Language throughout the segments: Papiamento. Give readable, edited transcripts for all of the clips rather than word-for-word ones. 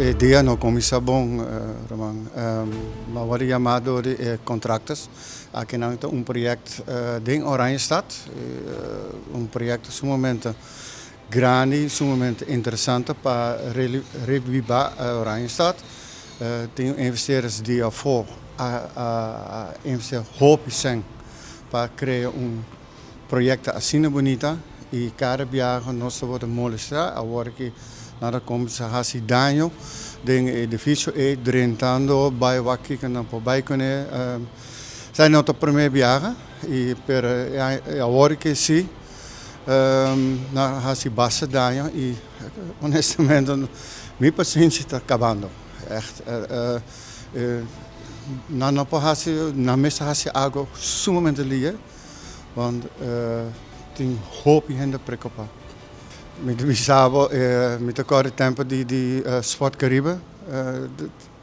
E dia no cuminsa bon, ruman. Mi a worde yama door di e contractors. Akinan ta un project den Oranjestad. Un project sumamente grandi, sumamente interesante pa reviva Oranjestad. Tin investeerders di afo a investeer hopi cen pa crea un project asina bunita y cada biaha nos ta worde molesta. Awor ki nan ta cuminsa haci daño den e edificio ey, drentando bay wak kico nan por bay cune. Esaki no ta prome biaha y pero awor ki si nan a haci basta daño y honestamente mi paciencia ta cabando. Echt, nan no por haci, nan mester haci algo sumamente lihe, want tin hopi hende preocupa. Mi ta bisa bo, mi ta corda e tempo di Sport Caribe,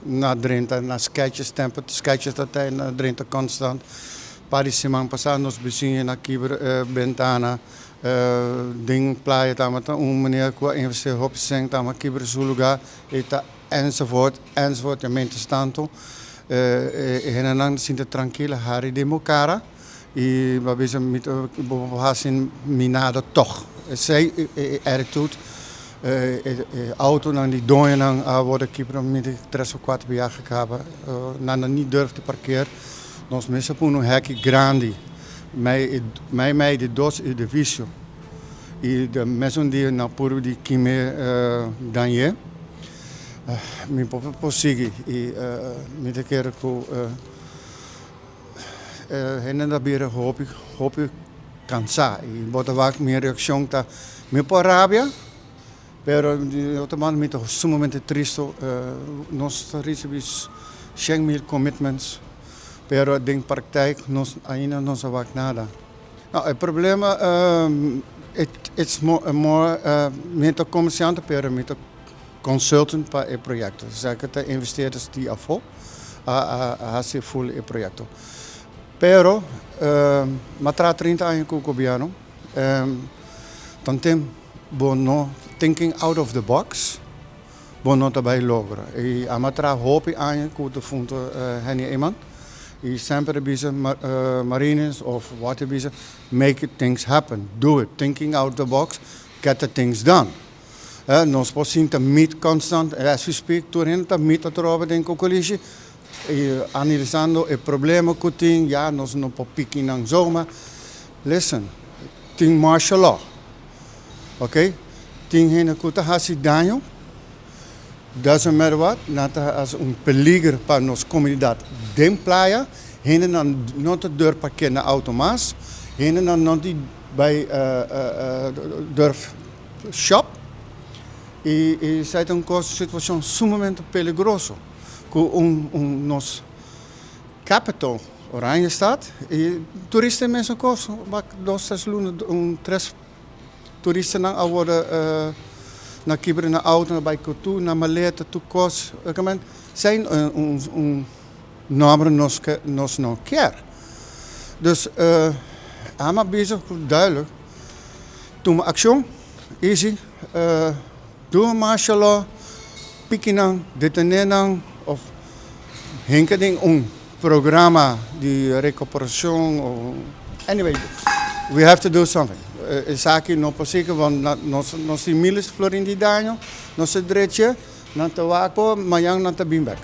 na drenta na sketches tempo, sketches ta tei na drenta constant. Par di siman pasa nos bisiña na kibra bentana den playa tabata un meneer cu a investi hopi cen taba kibra su lugar y ta enzovoort enzovoort. Y mientras tanto e hendenan ta sinti trankil hari den bo cara y bo a bisa mi ta bo por haci mi nada tog. Esey e attitude e autonan di doñonan a worde kibra mi di tres of cuatro biaha caba nan a ni durf di parkeer. Nos mester pone un heki grandi mei mei di dos edificio y de mesun dia nan puru di kime dañe. Mi por por sigui y mi ta kere cu hende ta bira hopi hopi cansa y bo ta wak mi reaccion ta mi por rabia pero di otro banda mi ta sumamente tristo. Nos ta ricibi 100,000 commitments, pero den praktijk nos ainda no sa wak nada. No, e problema it's more mi ta comerciante pero mi ta consultant pa e proyecto. Esaki ta investeerders di afo a haci full e proyecto. Pero mi a traha 30 aña cu gobierno, tanten bo no thinking out of the box, bo no ta bay logra. Y ami a traha hopi aña cu defunto Henny Eman y semper a bisa Marinus of wat a bisa, make things happen, do it, thinking out the box, get the things done. Nos por sinta meet constant, as we speak tur hende ta meet atrobe den Cocolishi y analisando e problema cu tin, ya nos no por piki nan zomaar. Listen, tin martial law, ok? Tin hende cu ta haci daño, doesn't matter what, nan ta haci un peliger pa nos comunidad den playa, hendenan no ta durf parkeer na auto mas, hendenan no di bay durf shop y esey ta un cos, situacion sumamente peligroso cu un nos capital Oranjestad y turista mesun cos, wak dos tres luna un tres turistanan a worde na kibra na auto na bay cu tur nan maleta tur cos esey un nomber nos nos no kier. Dus ami a bisa duidelijk, tuma accion easy, duna martial law, piki nan, detene nan of hinka den un programa di recuperacion of anyway we have to do something. Esaki no por sigui want nos tin miles florin di daño, nos ta drecha, nan ta wak, mañan nan ta bin bek.